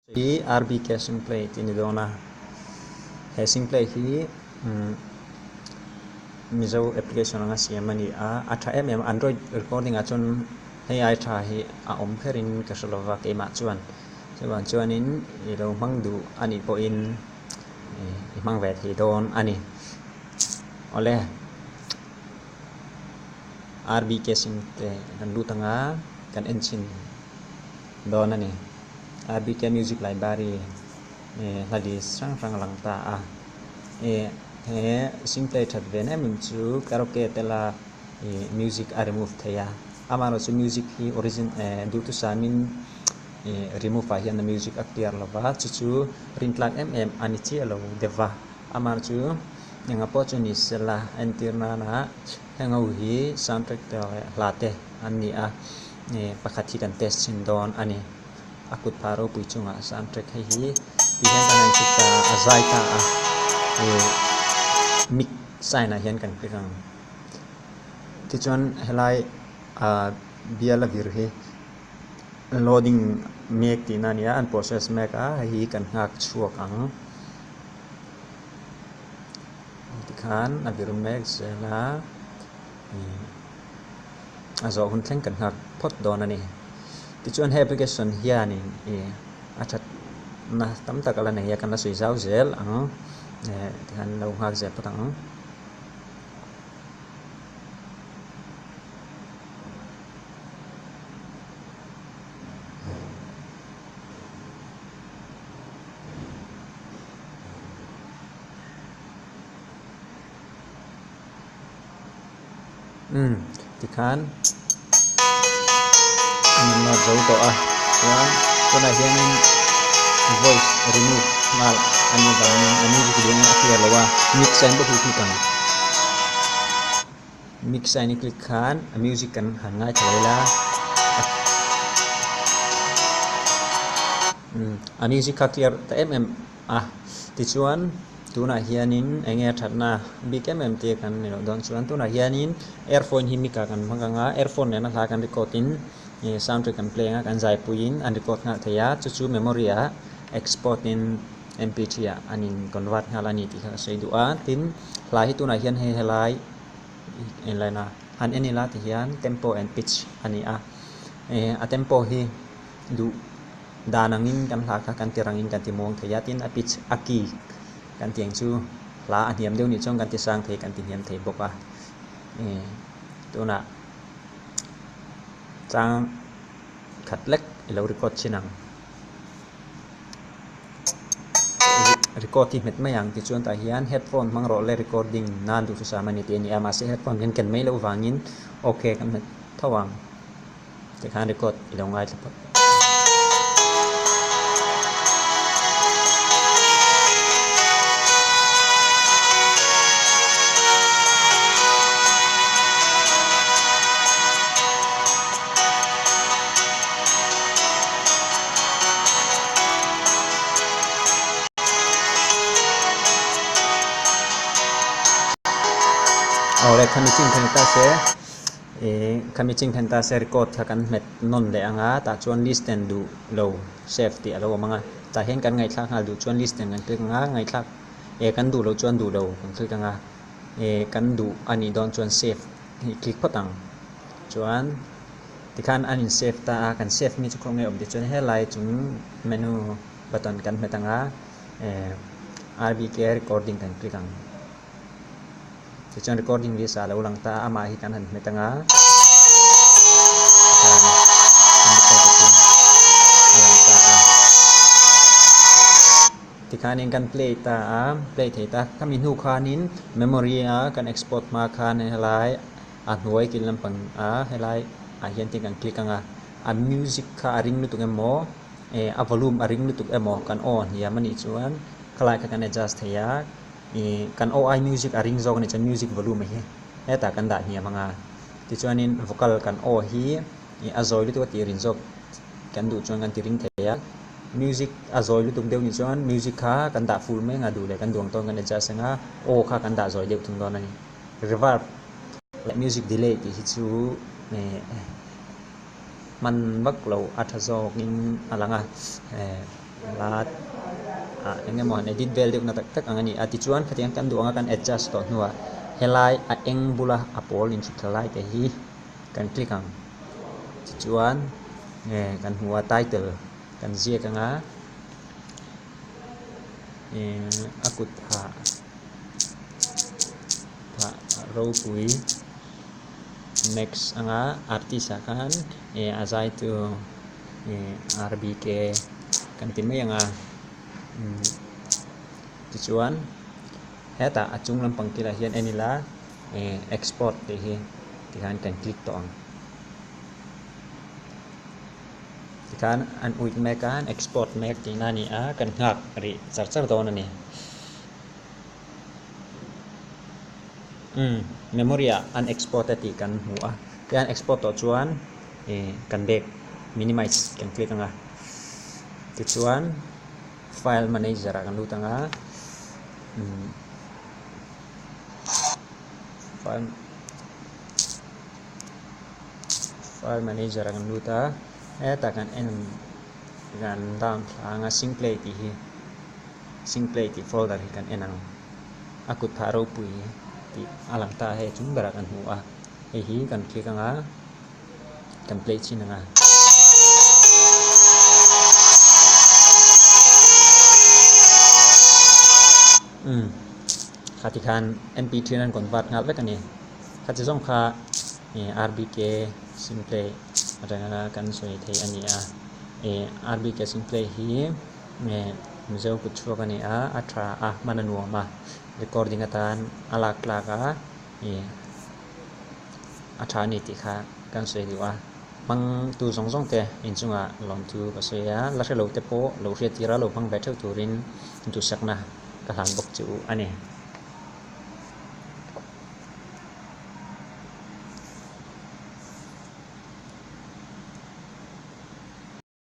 Hi RBK Singplay tih a ni dawn a, he Singplay hi Mizo application anga siam a ni a, a tha em em a, Android recording ah chuan hei ai tha hi a awm kherin ka hre lova keimah chuan, chuvang chuanin i lo hmang duh a nih pawhin i hmang ve thei dawn a ni. Awle RBK Singplay kan lut anga kan en chhin. dawn a ni. RBK Music Library hla list hrang hrang a lang ta a. He Singplay that ve em em chu karaoke tela music a remove thei a. Amaherawhchu music hi origin duhthusam in remove ah hian a music a clear lo va, chu chu rintlak em em a ni chiah lo deuh va. Amaherawhchu engah pawh chu ni sela entir nana heng ho hi soundtrack te leh hla te an ni a. Pakhat hi kan test chhin dawn a ni. A kut phah ropui chungah soundtrack hei hi ti hian kan han click ta a, a zai ta a. Mic sign ah hian kan click ang. Tichuan helai ah bial a vir hi loading mek tihna a ni a, an process mek a, hei hi kan nghak chhuak ang. Tikhan a vir mek zel a. A zawh hun thleng kan nghak phawt dawn a ni. Tichuan he application hianin ih a thatna tam tak a la nei a, kan la sawi zau zel ang eh tikhan lo nghak zel phawt ang. Umm tikhan an inlawt zo tawh a chuan tunah hianin voice remove nghal a nih avangin a music video hi a clear lo a mix a in bawk hi click ang mix a in i click khan a music kan han ngaithla leh la umm a music kha clear ta em em a tichuan. Tunah hianin eng nge thatna bik em em tia kan ni loh dawn chuan tunah hianin earphone hi mic ah kan hmang ang a, earphone nena hla kan record in sound track kan play ang a, kan zaipuiin an record nghal thei a, chu chu memory ah export in mp3 ah an in convert nghal a ni tih kha ka sawi duh a, tin hla hi tunah hian hei helai enlaina han en ila ti hian tempo and pitch a ni a, a tempo hi duh. Dan angin kan hla kha kan ti rangin kan ti muang thei a, tin a pitch a key kan tih ang chu hla a hniam deuh nih chuan kan ti sang thei kan ti hniam thei bawk a, tunah chang khat lek i lo record chin ang, record hi hmet mai ang tichuan tah hian headphone hmang rawh le recording nan duhthusam a ni tih a ni a, mahse headphone hian ken mai loh vangin okay kan hmet tho ang. Tikhan record i lo ngaithla phawt. Awle khami chin kha ni ta se. Ih khami ching khan ta se record kha kan hmet nawn leh ang a tah chuan listen duh lo save tih a lo awm ang a tah hian kan ngaihthlak nghal duh chuan listen kan click ang a ngaihthlak eh kan duh loh chuan duh lo kan click ang a eh kan duh a nih dawn chuan save hi click phawt ang chuan tikhan an in save ta a kan save mi chu khawnge awm tih chuan helai chung menu button kan hmet ang a eh rbk recording kan click ang. Tichuan recording list ah a lo lang ta a, amah hi kan han hmet ang a, tikhan kan record a chu a lang ta a. Tikhanin kan play ta a, play thei ta. Khami hnu khanin memory a kan export hma khan helai a hnuai kil lampang a helai ah hian tin kan click ang a, a music kha a ring lutuk emaw eh a volume a ring lutuk emaw kan aw a hniam anih chuan khalai kha kan adjust thei a. Ih kan aw ai music a ring zawk a nih chuan music volume hi hetah kan dah hniam ang a, tichuanin vocal kan aw hi ih a zawi lutuk a tih rin zawk kan duh chuan kan ti ring thei a, music a zawi lutuk deuh nih chuan music kha kan dah full mai ang a duh leh kan duang tawn kan adjust ang a, aw kha kan dah zawi deuh thung dawn a ni. Reverb leh music delay tih hi chu ih hman vak loh a tha zawkin a lang a eh. Hla ah eng emaw han edit vel deuh na tak tak ang a ni a. Tichuan khatiang kan duh anga kan adjust tawh hnuah helai a eng bula a pawl inchhut thla lai te hi kan click ang. Tichuan kan hmu a title kan ziak anga a kut phah phah ropui next anga artist ah khan a zai tu rbk kan ti mai anga tichuan hetah a chung lampang kilah hian en ila export tih hi tikhan kan click tawh ang. Tikhan an uit mek a, an export mek tihna a ni a, kan nghak rih char char dawn a ni. Umm memory ah an export a tih kan hmu a, tian export tawh chuan ih kan bag minimize kan click ang a, tichuan file manager ah kan lut ang a, umm file. File manager ah kan lut a hetah kan en kan down thla anga sync play tih hi sync play tih folder hi kan en ang a kut phah ropui tih a lang ta a hei chung berah kan hmu a hei hi kan click anga kan play chin anga. Umm kha tikhan mp3 an convert nghal vek a ni. Kha chi zawng kha rbk simplay atanga kan sawi thei a ni a, rbk simplay hi Mizo kut chhuak a ni a, a tha a, hman a nuam a, recording atan a lak tlak a, a tha a ni tih kha kan sawi duh a, hmang tu zawng zawng te inchungah lawmthu ka sawi a, la hrelo te pawh lo hriat tir a lo hmang ve theuh turin duhsakna ka hlan bawk chu a ni.